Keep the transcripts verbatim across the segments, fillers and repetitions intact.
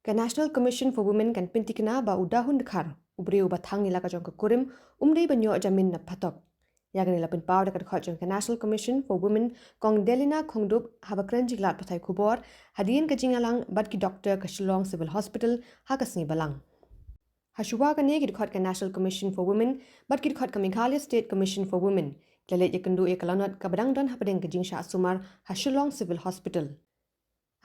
Ka National Commission for Women kan pyntikna ba u Dahun Dkhar, u briew uba thang ïa la ka jong ka kurim, um dei ban ïoh jamin na phatok. Ïa kane la pynpaw da ka dkhot jong ka National Commission for Women, Kong Delina Khongdup, haba kren sha ki lad pathai khubor hadien ka jingïalang bad ki doktor ka Shillong Civil Hospital ha ka sngi Balang. Hashwa kane, ki dkhot ka National Commission for Women bad ki dkhot ka Meghalaya State Commission for Women ki la leit ïakynduh ïa ka lanot kaba dang don hapdeng ka jingshah sumar ha Shillong Civil Hospital.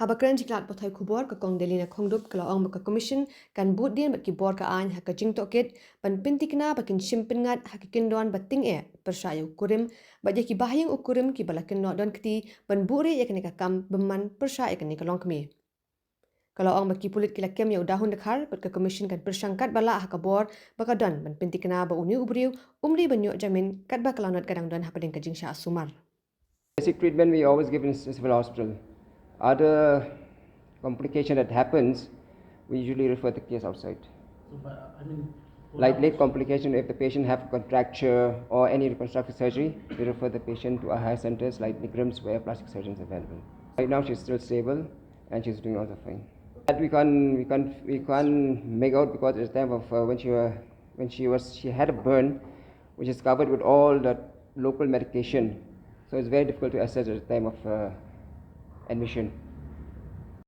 Haba kren sha ki lad pathai khubor, ka Kong Delina Khongdup ka la ong ba ka Commission kan bud dien bad ki bor ka aiñ ha ka jingtohkit ban pyntikna ba kin shim pynngat ha ki kyndon ba tyngeh pyrshah ïa u kurim bad ïa ki bahaïing u kurim kiba la kynnoh don kti ban buhrieh ïa kane ka kam bymman pyrshah ïa kane ka longkmie. Ka la ong ba ki pulit ki la kem ïa u Dahun Dkhar bad ka Commission kan pyrshang katba lah ha ka bor ba ka don ban pyntikna ba une u briew um dei ban ïoh jamin katba ka lanot ka dang don hapdeng ka jingshah sumar. Basic treatment we always give in civil hospital. Other complication that happens, we usually refer the case outside. So, but, uh, I mean, for Like now- late complication, if the patient have contracture or any reconstructive surgery, we refer the patient to our higher centers like NEIGRIHMS, where plastic surgeons are available. Right now, she's still stable and she's doing also fine. But we can't, we can't, we can't make out because at the time of uh, when she were, when she was, she had a burn, which is covered with all the local medication. So it's very difficult to assess at the time of uh, admission.